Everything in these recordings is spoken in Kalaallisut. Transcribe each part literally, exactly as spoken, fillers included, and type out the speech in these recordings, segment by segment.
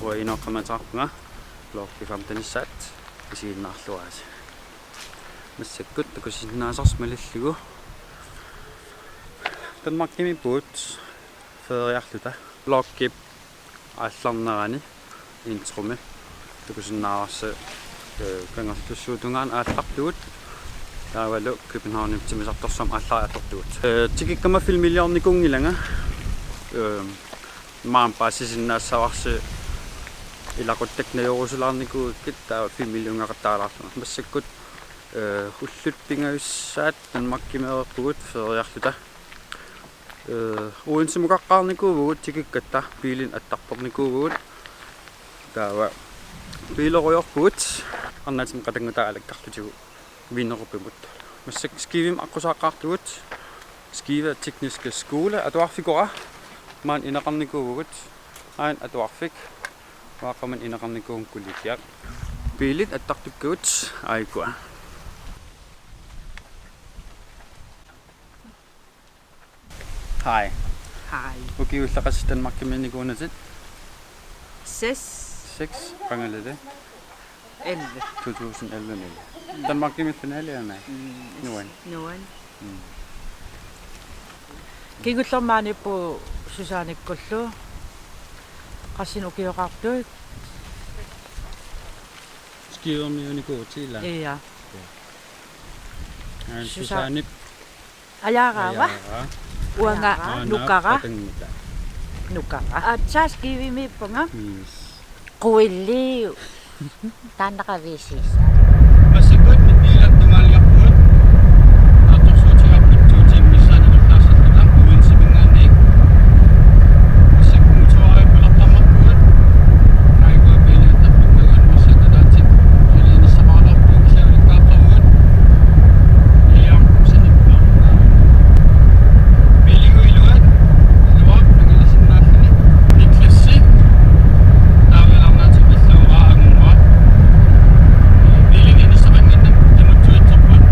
Uanga inooqqamaateqarpunga vloggi femtenissaat isiginnaarluarisi. Massakkut takusinnaasoq malillugu Danmarkimiippugut feriarluta. Vloggip aallarnerani intromi takusinnaavarsi, eh, Kangerlussuup tungaanut aallartugut. Taavalu Københavnimut timmisartorsuarmut aallariartortugut. Eh, tikikkama filmiliornikuunngilanga. Eh, maani paasisinnaassavarsi ilaquttakka najorusulaarnikuugakkit taava filmiliunngaqattaalaarlunga. Massakkut, eh, ullut pingajussaat Danmarkimeereerpugut feriarluta. Eh, Odensemukaqqaarnikuuvugut tikikkatta, biilinik attarpernikuuvugut. Taava biilerujoorpugut arnaatimmi qatanngutaa alakkarlutigu Vinderupimut. Massakkut Skivemi aqqusaaqqaartugut. Skive Tekniske Skole atuarfikora. Maani ineqarnikuuvugut. Aana atuarfik. Uanga qamani ineqarnikuuvunga kollegiaq. Biilit attartukkagut aajuku. Hej. Hej. Ukiut ulloqassut Danmarkimiinnikuunatit? Seks. Seks. Qangalili? Elleve. To tusind elleve. Danmarkimiilluni aamma? Mm. Nuan. Nuan. Mm. Kingullermi maaniippugut Susannikkullu. Qassinik ukioqartut? Skivemiunikuuvutit ilaa? Ja. Ja. Aana Susa- Susannip. Ajaaraava? Ajaara. Uanga Aana nukara. Qatanngutaa. Nukara. Aatsaat Skivemiippunga. Yes. Quilliu. Taanna qaviisiisa. Massakkut nipiilat tungaaliarpugut. Naatsorsuutigaarput to timer missaani ullaassalluta Odensemingaanniit. Massakkut motoria pilertarnerpugut. Aajuku biilit attartukkagut massakkut ataatsip suli inissaqarluarpugut kisianni ulikkaartarugut. Iliam sanippa. Biiligu iluat. Iluat, angalasinnaalluni. Niklassi. Taavalu arnaatsip illuuraa angunnguaq. Biilinik inissaqannginnami immuttuitserput.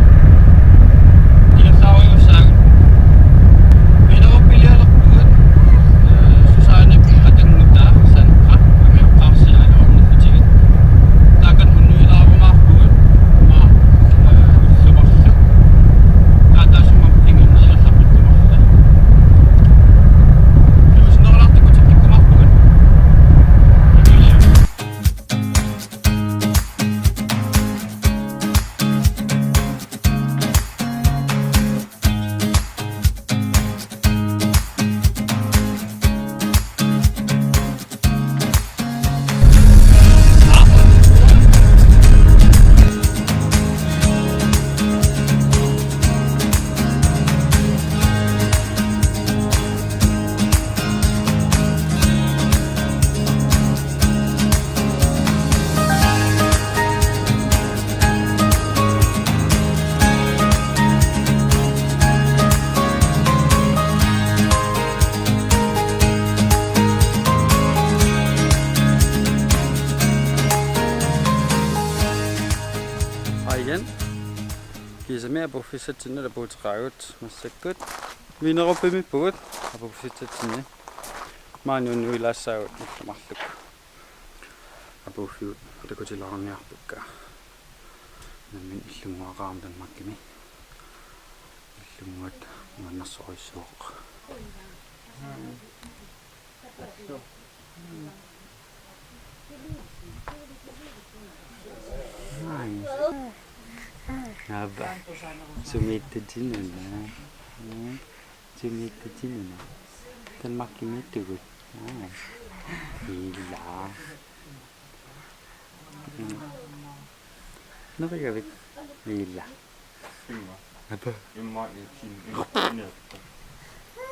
Ingerlaarujussuussaagut. Vinderupilialerpugut. Eh, Susannip qatanngutaa Sandra. Angajoqqaarsialuarnillutigit. Taakani unnuilaarumaarpugut. Maa, eh, ullut marluk. Taava taassuma ingerlaartarput marluk. Ilusinerulaartukkut tikikkumaarpugut. Hej igen. Kiisami apuuffissatsinnut apuuteqaagut massakkut. Vinderupimiippugut apuuffissatsinni. Maani unnuilaassaagut ullut marluk. Apuuffigut takutilaarniarpakka. Nammineq illunnguaqarami Danmarkimi. Illunnguat nuannersorujussuuvoq. Aap. Sumiittutit una. Mm. Sumiittutit una. Danmarkimiittugut. Aa. Ilaa. Mm. Nerigavit? Ilaa. Imma. Apa? Imma i-, in-, in-, in-,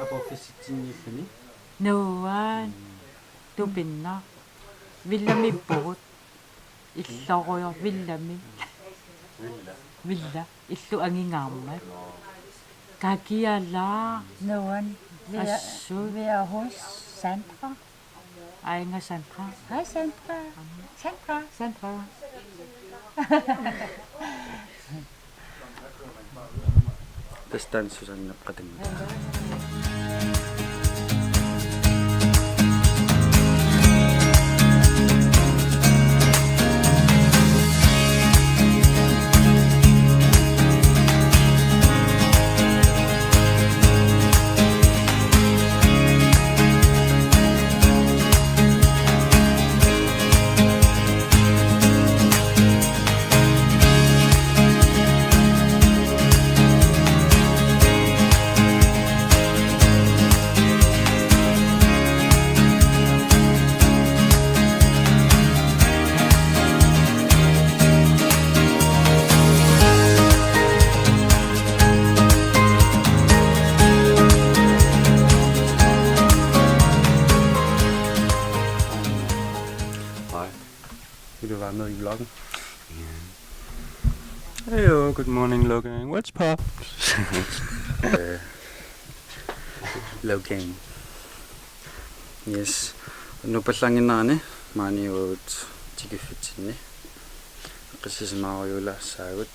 Apuuffissatsinniilluni? Nuan. Mm. Tupinnaq. Villamiippugut. Illorujoor Villami. Villa. Villa. Illup angingaarmat. Kakiala. Nuan. Via-, Assut. Via hos Sandra. Aajuku Sandra. Hej, Sandra. Sandra. Sandra. Tassa taanna Susannap qatanngutaa. Vil du være med i vloggen? Hello, good morning, Logan. What's pop? Øh, Logan. Yes. Nupallanginnaani maaniugut tikiffitsinni. Qissisimaarujuulaassaagut.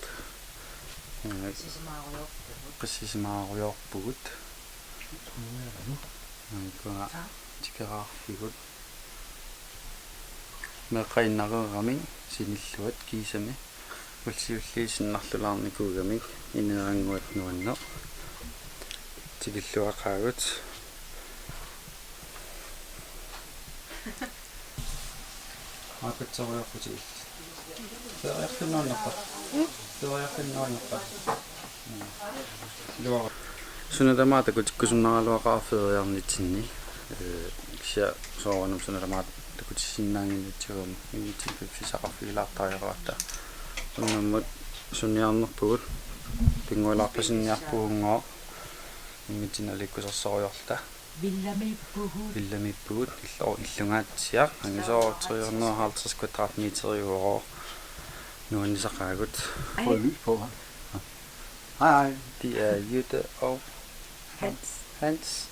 Øh, qissisimaarujoorpugut. Qissisimaarujoorpugut. Aajukua tikeraarfigut. Meeqqaginnareeramik sinilluat kiisami. Ulsiulliit sinnarlulaarnikuugamik ineerannguat nuanneq. Tikilluaqaagut. Aakkatserujoorputit. Feeriarfinnuannerpa? Feeriarfinnuannerpa? Luara. Suna tamaat takutikkusunnaraluaqaaq feeriarnitsinni. Øh, kisianni soorunami suna tamaat takutissinnaannginnatsigu immitsinnut piffissaqarfigilaartariaqaratta. Unnummut sunniarnerpugut. Pinngualaarpasinniarpugunngooq. Immitsinnut aliikkusersorujoorluta. Villamiippugut. Villamiippugut. Illu-, illungaatsiaq. Angisooq tre hundrede og halvtreds kvadratmeteriuvoq. Nuannisaqaagut. Ej. Prøv lys på, hva'? Hej, hej. De er Jytte og Hans. Hans.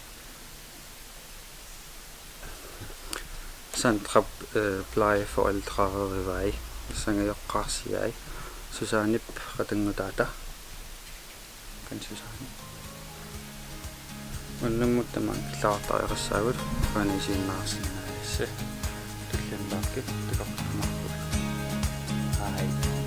Sandra, øh, plejeforældre ved vej. Sangajoqqaarsiai. Susanip qatanngutaata. Kan Susanne. Unnummut tamaanga killaraartariaqassaagut, qaaniisiinnaarsinnaassi. Tulliani taakku takorluuinnarpugut. Hej.